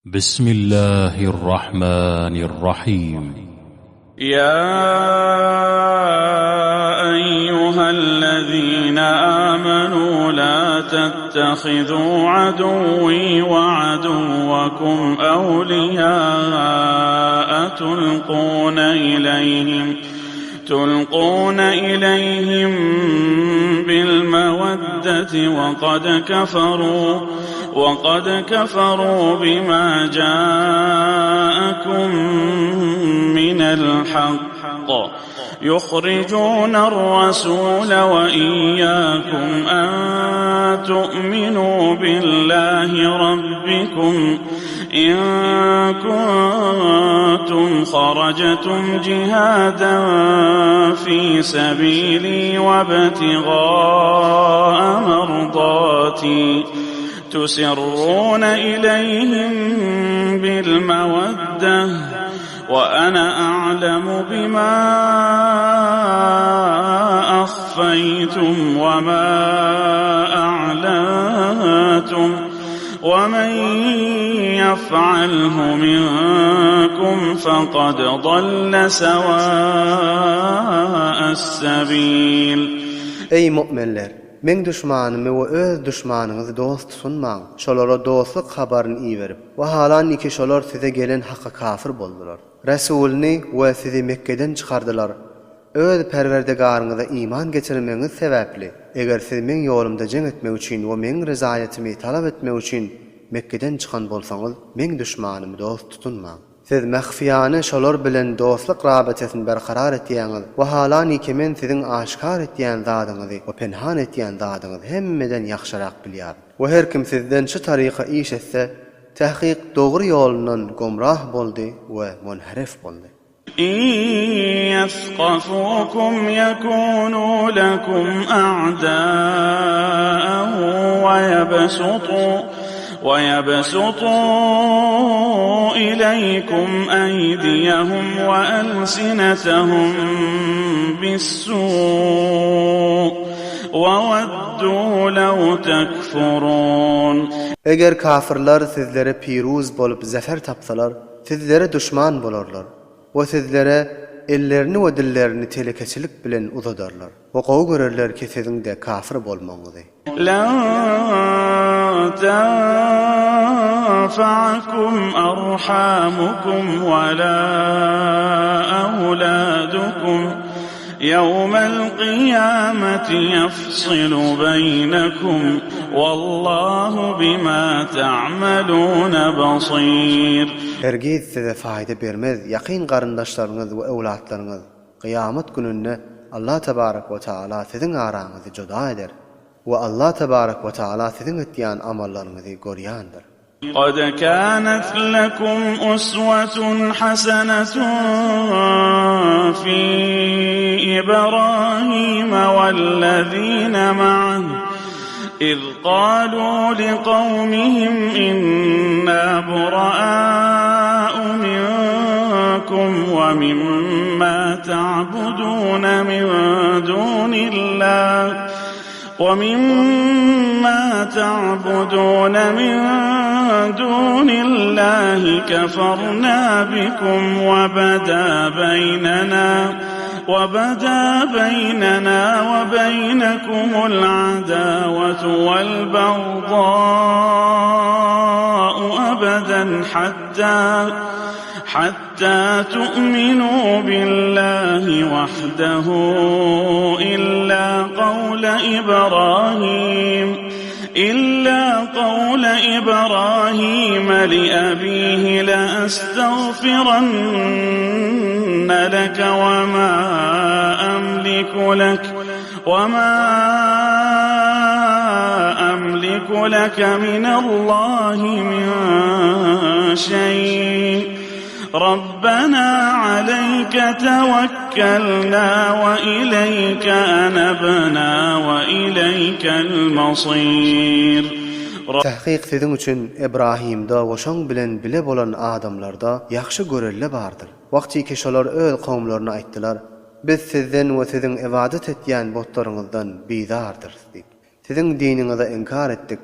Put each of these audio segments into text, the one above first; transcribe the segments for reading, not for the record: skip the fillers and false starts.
بسم الله الرحمن الرحيم يا أيها الذين آمنوا لا تتخذوا عدوي وعدوكم أولياء تلقون إليهم تلقون إليهم بالمودة وقد كفروا وقد كفروا بما جاءكم من الحق يخرجون الرسول وإياكم أن تؤمنوا بالله ربكم إن كنتم خرجتم جهادا في سبيلي وابتغاء مرضاتي تسرون إليهم بالمودة وأنا أعلم بما أخفيتم وما أعلنتم ومن يفعله منكم فقد ضل سواء السبيل Eý mu'minler! Meň duşmanymy we öz duşmanyňyzy dost tutunmaň, şolara dostluk habaryny iberip, wahalaniki şolar size gelen haka kafir boldular. Resulyny we sizi Mekgeden çykardylar. Öz Perwerdigaryňyza iman getirmegiňiz sebäpli, eger siz Meň ýolumda jeň etmek üçin we Meň rezaýatymy talap etmek üçin Mekgeden çykan bolsaňyz, Meň duşmanymy dost tutunmaň. Siz mahfiýane şolar bilen dostluk rabytasyny berkarar etýäňiz, wahalaniki Men siziň aşgär etýän zadyňyzy we penhan etýän zadyňyzy hemmeden ýagşyrak bilýärin. We her kim sizden şu taryka iş etse, tähkyk dogry ýolundan gomrah boldy we munharif boldy. إن يثقفوكم يكونوا لكم أعداء ويبسطوا ويبسطوا إليكم أيديهم وألسنتهم بالسوء وودوا لو تكفرون Eger kafirler sizlere piruz bolup zefer tapsalar, sizlere duşman bolarlar we sizlere ellerini we dillerini telekeçilik bilen uzadarlar we gowy görerler ki siziň-de kafir bolmagyňyzy. لن تنفعكم أرحامكم ولا أولادكم يوم القيامة يفصل بينكم والله بما تعملون بصير Hergiz size faýda bermez ýakyn garyndaşlaryňyz we öwlatlaryňyz. Kyýamat gününde Allah tebarek we taala siziň araňyzy juda eder we Allah tebarek we taala siziň etýän amallaryňyzy görýändir. قد كانت لكم أسوة حسنة في إبراهيم والذين معه إذ قالوا لقومهم إنا براء منكم ومما تعبدون من دون الله ومما تعبدون من دون الله كفرنا بكم وبدا بيننا وبدا بيننا وبينكم العداوة والبغضاء أبدا حتى حتى تؤمنوا بالله وحده إلا قول إبراهيم إلا قول إبراهيم لأبيه لأستغفرن لك وما أملك لك وما أملك لك من الله من شيء ربنا عليك توكلنا وإليك أنبنا وإليك المصير Tahkyk siziň üçin Ibrahimde we şoň bilen bile bolan adamlarda ýagşy görelde bardyr. Wagtyky şolar öz kowumlaryna aýtdylar, Biz sizden we siziň ybadat etýän butlaryňyzdan bizardyrys diýip. Siziň diniňizi inkar etdik.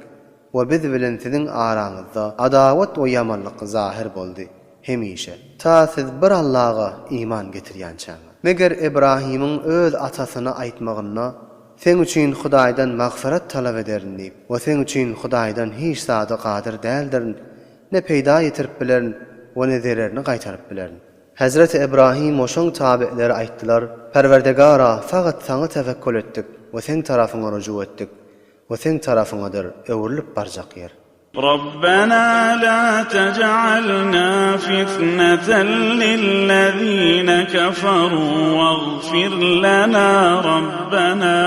We biz bilen siziň araňyzda adawat we ýamanlyk zahyr boldy, hemişe, ta siz bir Allaga iman getirýänçäňiz. Meger Ybrahymyň öz atasyna aýtmagynda, Seň üçin Hudaýdan magfyrat talap ederin diýip, we seň üçin Hudaýdan hiç zada gadyr däldirin, ne peýda ýetirip bilerin we ne zererini gaýtaryp bilerin. Hezreti Ybrahym we şoň tabeleri aýtdylar, Perwerdigara, fakat Saňa tewekkül etdik we Seň tarapyňa rujuk etdik we Seň tarapyňadyr öwrülip barjak ýer. Rabbena la tej'alna fitneten lillezine keferu wagfir lena Rabbena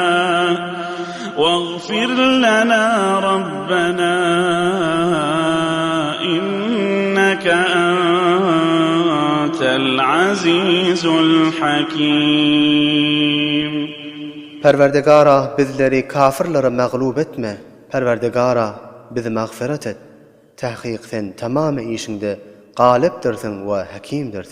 wagfir lena Rabbena inneke entel azizul hakim. Perwerdigara bizleri kafyrlara maglup etme, Perwerdigara bizi magfyrat et, tahkyk sen tamamy işiňde galypdyrsyň we hakimdirsiň.